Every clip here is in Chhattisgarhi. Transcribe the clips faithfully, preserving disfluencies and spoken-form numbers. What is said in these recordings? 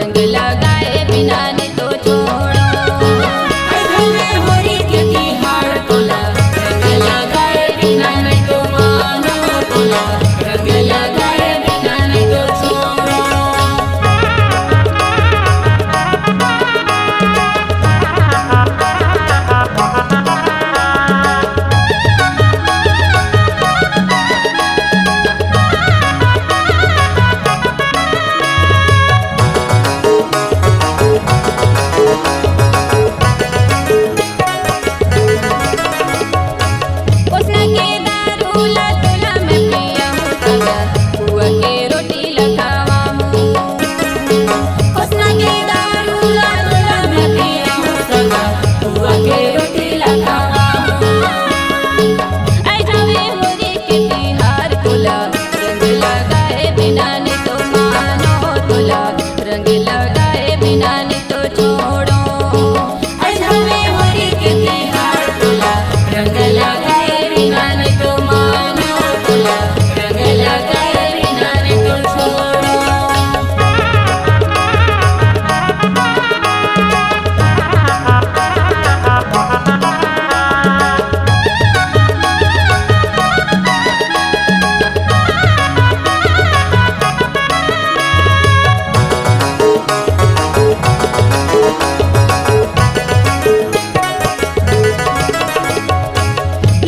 रंग लगाए बिना नहीं तो छोड़ो। अरे होली के तिहार तोला, रंग लगाए बिना नहीं तो मानो तोला, रंग लगाए बिना नहीं तो छोड़ो। ओसना के दारू ला तोला मैं पिया हूँ सगा, पुआ के रोटी ला खावा हूँ। ओसना के दारू ला तोला मैं पिया हूँ सगा, पुआ के रोटी ला खावा हूँ। ऐ जावे होली के तिहार तोला, रंग लगाए बिना नहीं तो मानो तोला, रंग लगाए बिना नहीं तो छोड़ो। अरे होली के तिहार तोला, रंग लगाए बिना नहीं तो मानो तोला, रंग लगाए बिना नहीं तो छोड़ो।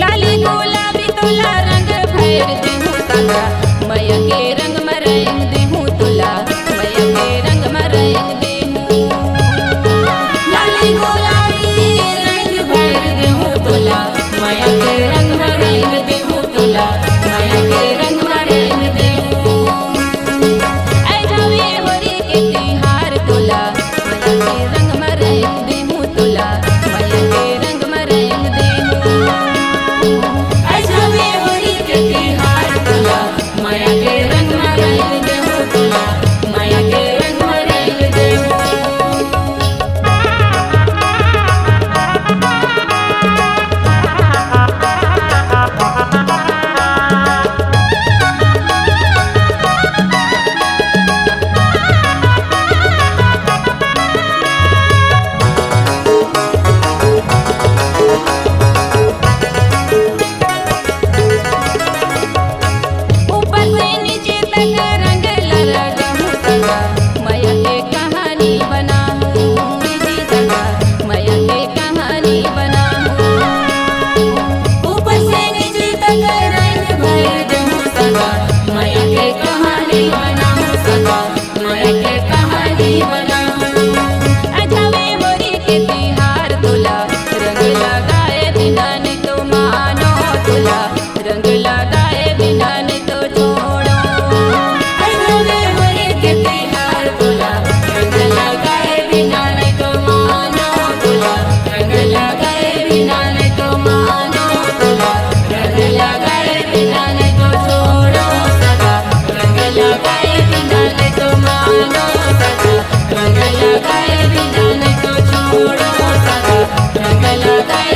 लाली गुलाबी तोला रंग भर देहूँ सगा, मया के रंग म रंग देहूँ तोला, मया के रंग म रंग देहूँ। लाली गुलाबी रंग भर देहूँ तोला, मया के रंग म रंग देहूँ तोला, मया के रंग म रंग देहूँ। ऐ जावे होली के तिहार तोला, मया के रंग म रंग देहूँ तोला, मया के रंग म रंग देहूँ। ऐ जावे होली के तिहार तोला, मया के रंग म रंग देहूँ तोला, मया के रंग म रंग देहूँ। ऊपर से नीचे तक रंग लगा हूँ सगा, मया के कहानी बना हूँ जी सगा, मया के कहानी बना हूँ। ऊपर से नीचे तक रंग भर दूँ सगा, मया के कहानी बना हूँ सगा, मया के कहानी बना हूँ। अझावे होली के तिहार तोला, रंग लगाए बिना नहीं तो मानो तोला, रंग लगाए बिना नहीं तो छोड़ो। अरे होली के तिहार तोला, रंग लगाए बिना नहीं तो मानो तोला, रंग लगाए बिना नहीं तो मानो तोला, रंग लगाए बिना नहीं तो छोड़ो सगा, रंग लगाए बिना नहीं तो मानो सगा, रंग लगाए बिना नहीं तो छोड़ो सगा, रंग लगाए